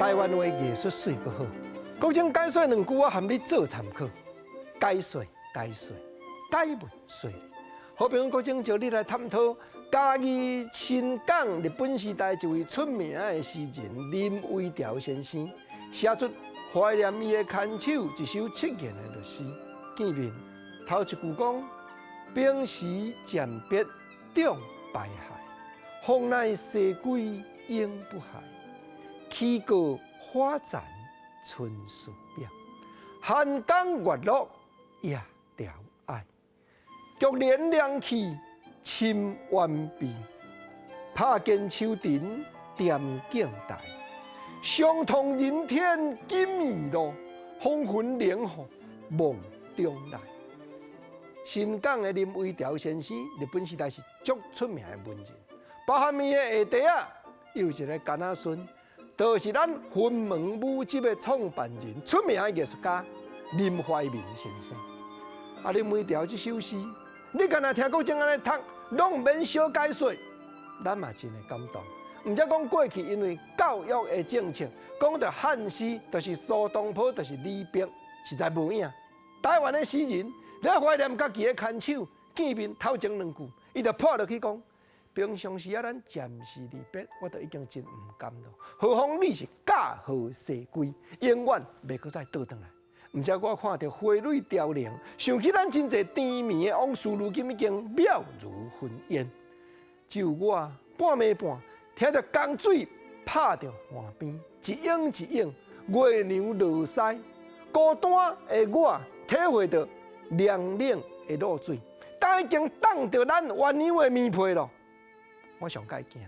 台灣話藝術媠閣好。國政解說兩句，我含你做參考。解說解說解文說理。好朋友國政招你來探討嘉義新港日本時代一位出名的詩人林威潮先生，寫出懷念伊的牽手一首七言的律詩。見面頭一句講：平時暫別眾排害，風來西歸永不害。起過花殘春樹表，寒江月落夜潮哀。菊蓮涼氣深淵悲，拍肩秋塵恬靜台。相通人天金義路，風雲靈雨夢中來。新港的林威潮先生，日本時代是足出名的文人，包含伊的下底仔，有一个囡仔孫，就是咱雲門舞集的創辦人，出名的藝術家林懷民先生。啊，林威潮這首詩，你敢若聽國政按呢讀，攏毋免小解說，咱嘛真會感動。毋才講過去因為教育的政策，講著漢詩就是蘇東坡，就是李白，實在無影。台灣的詩人咧懷念家己的牽手，見面頭前兩句，伊就破落去講：平常時啊，咱暫時離別，我都已經真毋甘咯。何況你是駕鶴西歸，永遠袂閣再倒轉來。毋知我看著花蕊凋零，想起咱真濟甜蜜的往事，如今已經渺如雲煙。只有我半暝半聽著江水拍著岸邊，一湧一湧，月娘落西，孤單的我體會著涼冷的露水，但已經凍著咱鴛鴦的棉被咯。我上蓋驚，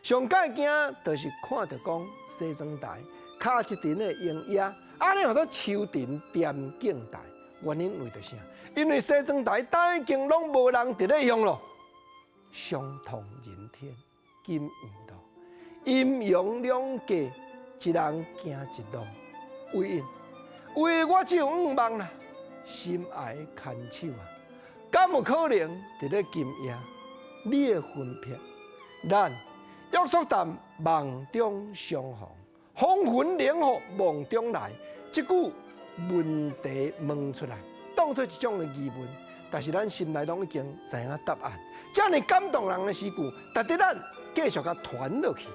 上蓋驚，就是看著講西裝台跤一陣的櫻葉，按呢號做秋塵恬靜台。原因為著啥？因為西裝台已經攏無人佇咧用咯。相同人天金銀路，陰陽兩隔，一人行一路。為因，為我只有五望啦，心愛的牽手啊，敢有可能佇咧今夜，你的魂魄，咱約束在夢中相逢，風雲靈雨夢中來。這句問題問出來，當作一種的疑問，但是咱心內攏已經知影答案。遮爾感動人的詩句，值得咱繼續共傳落去。